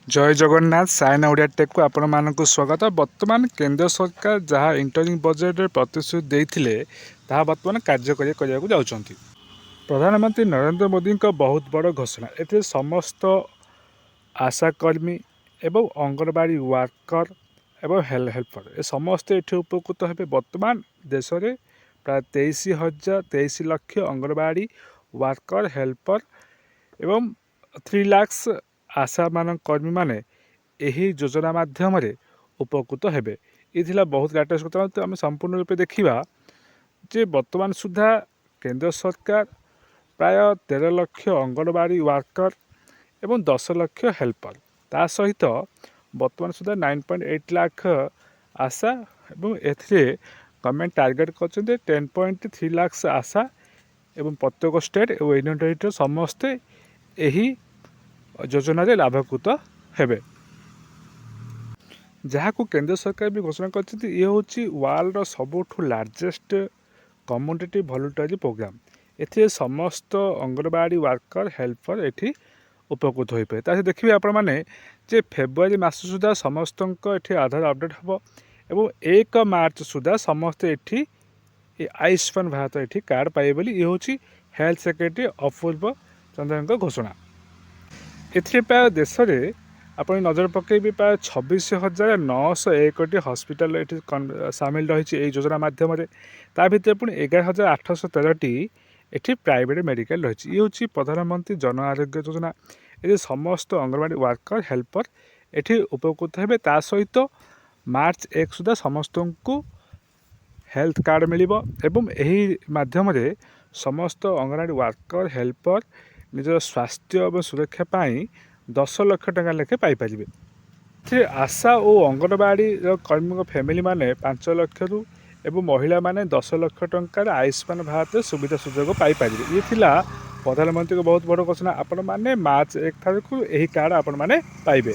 ଜୟ ଜଗନ୍ନାଥ, ସାଇନା ଓଡ଼ିଆ ଟେକ୍କୁ ଆପଣମାନଙ୍କୁ ସ୍ୱାଗତ। ବର୍ତ୍ତମାନ କେନ୍ଦ୍ର ସରକାର ଯାହା ଇଣ୍ଟରିମ୍ ବଜେଟରେ ପ୍ରତିଶ୍ରୁତି ଦେଇଥିଲେ, ତାହା ବର୍ତ୍ତମାନ କାର୍ଯ୍ୟକାରୀ କରିବାକୁ ଯାଉଛନ୍ତି। ପ୍ରଧାନମନ୍ତ୍ରୀ ନରେନ୍ଦ୍ର ମୋଦିଙ୍କ ବହୁତ ବଡ଼ ଘୋଷଣା। ଏଥିରେ ସମସ୍ତ ଆଶାକର୍ମୀ ଏବଂ ଅଙ୍ଗନବାଡ଼ି ୱାର୍କର ଏବଂ ହେଲ୍ପର ଏ ସମସ୍ତେ ଏଠି ଉପକୃତ ହେବେ। ବର୍ତ୍ତମାନ ଦେଶରେ ପ୍ରାୟ 23 ହଜାର 23 ଲକ୍ଷ ଅଙ୍ଗନବାଡ଼ି ୱାର୍କର, ହେଲ୍ପର ଏବଂ 3 ଲାକ୍ସ ଆଶାମାନ କର୍ମୀମାନେ ଏହି ଯୋଜନା ମାଧ୍ୟମରେ ଉପକୃତ ହେବେ। ଏ ଥିଲା ବହୁତ ଲାଟେଷ୍ଟ କଥା। ତ ଆମେ ସମ୍ପୂର୍ଣ୍ଣ ରୂପେ ଦେଖିବା ଯେ ବର୍ତ୍ତମାନ ସୁଦ୍ଧା କେନ୍ଦ୍ର ସରକାର ପ୍ରାୟ 13 ଲକ୍ଷ ଅଙ୍ଗନବାଡ଼ି ୱାର୍କର ଏବଂ 10 ଲକ୍ଷ ହେଲ୍ପର, ତା ସହିତ ବର୍ତ୍ତମାନ ସୁଦ୍ଧା 9.8 ଲାଖ ଆଶା ଏବଂ ଏଥିରେ ଗଭର୍ଣ୍ଣମେଣ୍ଟ ଟାର୍ଗେଟ୍ କରିଛନ୍ତି 10.3 ଲାକ୍ସ ଆଶା ଏବଂ ପ୍ରତ୍ୟେକ ଷ୍ଟେଟ୍ ଏବଂ ୟୁନିୟନ୍ ଟେରିଟୋରୀ ସମସ୍ତେ ଏହି ଯୋଜନାରେ ଲାଭକୃତ ହେବେ, ଯାହାକୁ କେନ୍ଦ୍ର ସରକାର ବି ଘୋଷଣା କରିଛନ୍ତି। ଇଏ ହେଉଛି ୱାର୍ଲଡର ସବୁଠୁ ଲାର୍ଜେଷ୍ଟ କମ୍ୟୁନିଟି ଭଲୁଣ୍ଟାରୀ ପ୍ରୋଗ୍ରାମ। ଏଥିରେ ସମସ୍ତ ଅଙ୍ଗନବାଡ଼ି ୱାର୍କର, ହେଲ୍ପର ଏଠି ଉପକୃତ ହୋଇପାରିବେ। ତା ସହିତ ଦେଖିବେ ଆପଣମାନେ ଯେ ଫେବୃଆରୀ ମାସ ସୁଦ୍ଧା ସମସ୍ତଙ୍କ ଏଠି ଆଧାର ଅପଡ଼େଟ୍ ହେବ ଏବଂ 1 ମାର୍ଚ୍ଚ ସୁଦ୍ଧା ସମସ୍ତେ ଏଠି ଏ ଆୟୁଷ୍ମାନ ଭାରତ ଏଠି କାର୍ଡ଼ ପାଇବେ ବୋଲି ଇଏ ହେଉଛି ହେଲ୍ଥ ସେକ୍ରେଟାରୀ ଅପୂର୍ବ ଚନ୍ଦ୍ରଙ୍କ ଘୋଷଣା। ଏଥିରେ ପ୍ରାୟ ଦେଶରେ ଆପଣ ନଜର ପକାଇବେ, ପ୍ରାୟ 26,901ଟି ହସ୍ପିଟାଲ ଏଠି ସାମିଲ ରହିଛି ଏଇ ଯୋଜନା ମାଧ୍ୟମରେ। ତା ଭିତରେ ପୁଣି 11,813ଟି ଏଠି ପ୍ରାଇଭେଟ୍ ମେଡ଼ିକାଲ ରହିଛି। ଇଏ ହେଉଛି ପ୍ରଧାନମନ୍ତ୍ରୀ ଜନ ଆରୋଗ୍ୟ ଯୋଜନା। ଏଥିରେ ସମସ୍ତ ଅଙ୍ଗନବାଡ଼ି ୱାର୍କର, ହେଲ୍ପର ଏଠି ଉପକୃତ ହେବେ। ତା ସହିତ ମାର୍ଚ୍ଚ 1 ସୁଦ୍ଧା ସମସ୍ତଙ୍କୁ ହେଲ୍ଥ କାର୍ଡ଼ ମିଳିବ ଏବଂ ଏହି ମାଧ୍ୟମରେ ସମସ୍ତ ଅଙ୍ଗନବାଡ଼ି ୱାର୍କର, ହେଲ୍ପର ନିଜର ସ୍ୱାସ୍ଥ୍ୟ ଏବଂ ସୁରକ୍ଷା ପାଇଁ 10 ଲକ୍ଷ ଟଙ୍କା ଲେଖାଏଁ ପାଇପାରିବେ। ଏଥିରେ ଆଶା ଓ ଅଙ୍ଗନବାଡ଼ିର କର୍ମୀଙ୍କ ଫ୍ୟାମିଲିମାନେ 5 ଲକ୍ଷରୁ ଏବଂ ମହିଳାମାନେ 10 ଲକ୍ଷ ଟଙ୍କାର ଆୟୁଷ୍ମାନ ଭାରତ ସୁବିଧା ସୁଯୋଗ ପାଇପାରିବେ। ଇଏ ଥିଲା ପ୍ରଧାନମନ୍ତ୍ରୀଙ୍କ ବହୁତ ବଡ଼ ଘୋଷଣା। ଆପଣମାନେ ମାର୍ଚ୍ଚ 1 ତାରିଖରୁ ଏହି କାର୍ଡ଼ ଆପଣମାନେ ପାଇବେ।